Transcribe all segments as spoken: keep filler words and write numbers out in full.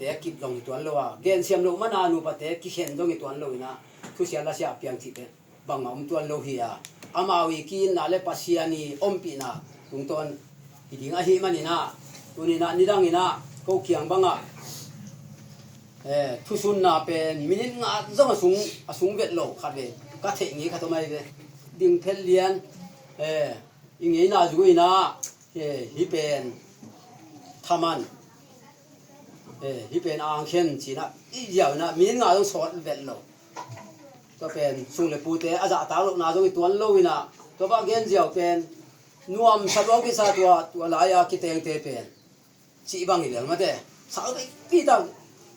te kip zong hi tuan lo a, gensiam loh mana nupate kikhen zong hi tuan lo inah, thusia lasia piang cih pen bangmah om tuan lo hi a, amau i ki-itna le Pasian i ompihna tungtawn hi ding ahih maninah, tuninah nidang inah ko kiang bangah, eh, thusunna pen minit nga zong a sung, a sung vet lo khat ve, ka theih ngei khat om ahi ve. Ding phet lian, eh, i ngeina zu inah, eh, hih pen thaman, eh, hih pen angkhen cinah i ziau inah minit nga zong sawt vet lo. Tua pen sung le pute a zahtak lohna zong i tuan lo inah, tua bah gen ziau pen nuamsa lua kisa tua, tua lai-a kitengte pen cih bang hi lel mate. Sal veipi tak,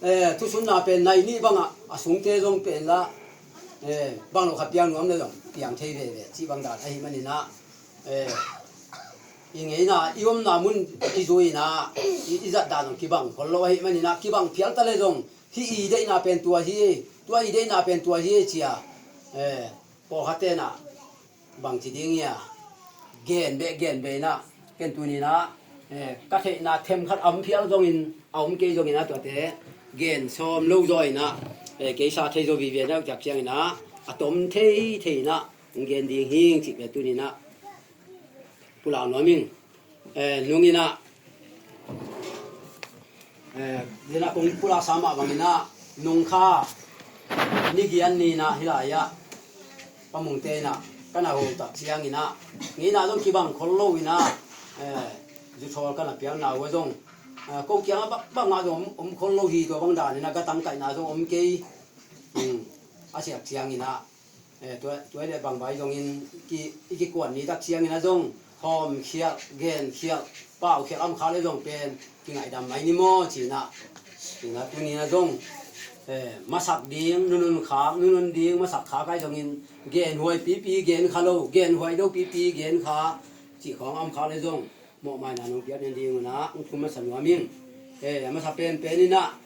eh, thusunna pen nai nih bangah a sungte zong pen la, eh, bang lo khat piang nuam le zong piang thei veve cih bang dan ahih maninah, eh, i ngeina i omna mun kizui inah i, i zat dan zong kibang khol lo ahih maninah, kibang phial ta le zong hih i deihna pen tua hi, tua i deihna pen tua hi cia, eh, pawlkhat tenah bangci ding hia, gen beh gen beh inah, ken tuninah, eh, ka theihna themkhat a om phial zongin, a om kei zongin a tuate gen sawm lo zaw inah, eh, keisa thei zaw vive na uh ciak cianginah a tom thei thei inah hong gen ding hing cih ve tuninah pulak nuam ing. Eh, nung inah, eh, zinah kong pulaksa mah banginah nungkha nigian ninah hih lai-ah Pa Mungte inah ka na hol tak cianginah ngeina zong kibang khol lo inah, eh, zuthawl ka na piakna uh a zong, eh, ko kiangah bang, bangah zong om, om khol lo hi, tua bang daninah gatang kaihna zong om kei. Hmm, a siak cianginah, eh, tua, tua i le bang vai zongin ki, i kikuan ni tak ciangin a zong hawmkhialh, genkhialh, paukhialh a om khak le zong pen kingaihdam mai ni maw cinah, cinah tuninah zong, eh, masak ding nunun khak, nunun ding masak khak ai zongin genhuai pipi genkha lo, genhuai lo pipi genkha cih khawng a om khak le zong mawhmaina nong piak den ding unah hong thum masa nuam ing. Eh, a masa penpen inah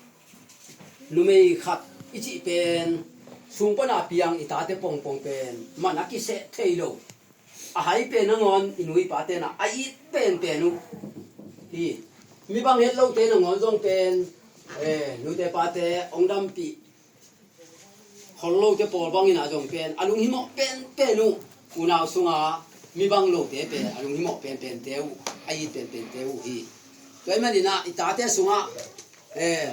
numei khat i cih pen sung pana piang i tate pongpong pen man a kiseh thei lo. A hai pen nangawn i nu i pa tenah a it penpen uh hi. Mi bang het lote nangawn zong pen, eh, nute pate hong dampih khol lote pawl bangin a zong pen a lunghimawh penpen uh. Unau sunga mi bang lote pen a lunghimawh penpente uh, a it penpente uh hi. Tua ahih maninah i tate sungah, eh,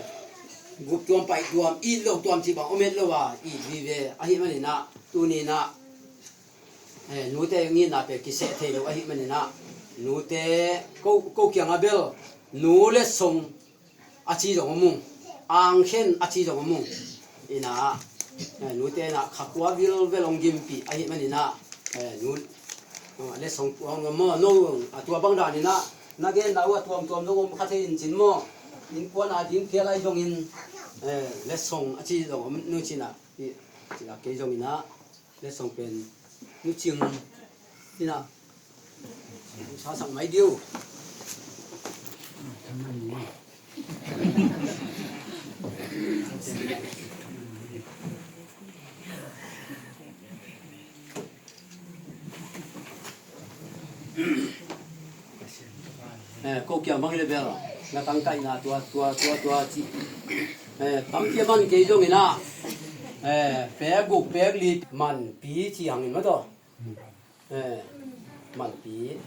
gup tuam paih tuam, it lo tuam cih bang om het lo a, it vive ahih maninah tuninah, eh, nute ngitna pen kiseh thei lo ahih maninah nute ko, ko kiangah bel nu le song a ci zong om ung, angkhen a ci zong om ung. Inah, eh, nute inah kha kua vilvel hong gimpih ahih maninah, eh, nu, eh, le song puang maw, no, a tua bang daninah na genna uh a tuamtuam zong om kha thei in cin maw. Innkuan a ding phial ai zongin, eh, le song a ci zong om nu cinah, i, cinah kei zonginah le song pen nu cing inah sa sak mai diu. Eh, ko kiang bang hi le bel na tangkaihna tua, tua, tua, tua ci. Eh, tampi a man kei zonginah, eh, pek guk pek li manpi ci hangin maw taw. Eh, manpi.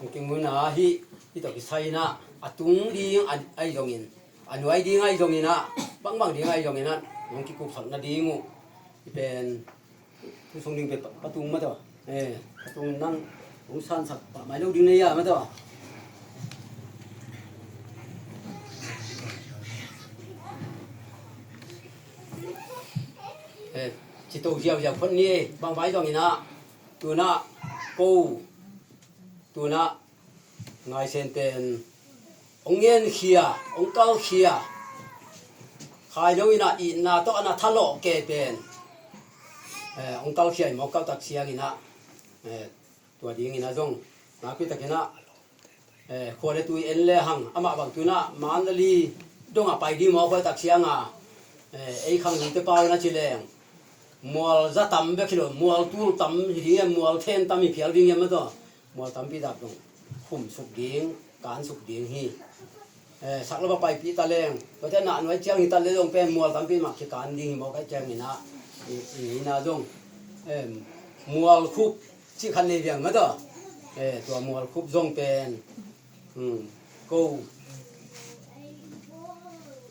Hong kimu inah hih, hih tawh kisai inah a tung ding a, ahi zongin, a nuai ding ahi zonginah, bangbang ding ahi zonginah hong kikupsak nading uh. Hih pen thu sung ding pen pa, patung maw taw. Eh, patung nang hong sansak pah mai lo ding na hia maw taw. Eh, ci to ziauziau phot ni, bang vai zonginah tunah ko, tunah ngaisen pen hong ngenkhia, hong kalkhia, khai lo inah itna tawh a na thalawh ke pen, eh, hong kalkhia i mawk kaltak sianginah, eh, tua dinginah zong nakpi takinah, eh, khua le tui en le hang amah bang tunah man le li dongah pai ding mawk kaltak sianga, eh, ei khang lite pau na ci leng mual za tam bek hi lo, mual tul tam hi ding hiam, mual then tam hi phial ding hiam, mataw. Mual tampi dak dong khum suk ding, kan suk ding hi. Eh, sak lo ba paipih ta leng, tua te nah nuai ciang hi ta le zong pen mual tampi mah kikan ding hi mawk ahih ciangin ah, i, i, ina zong, em, mual khup cih khat nei viang, mataw. Eh, tua mual khup zong pen, hmm, ko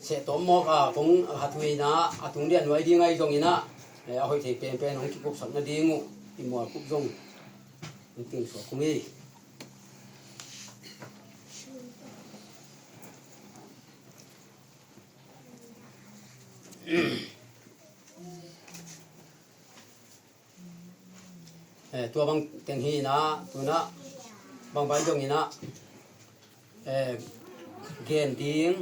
seh tawm mawk a, kong hat huina a tung dian nuai ding ahi zongin ah, eh, a hoih thei penpen hong kikupsak nading uh i mual khup zong hong ting suak kung hi. Eh, tua bang teng hi inah, tunah bang bai dong inah, eh, gen ding,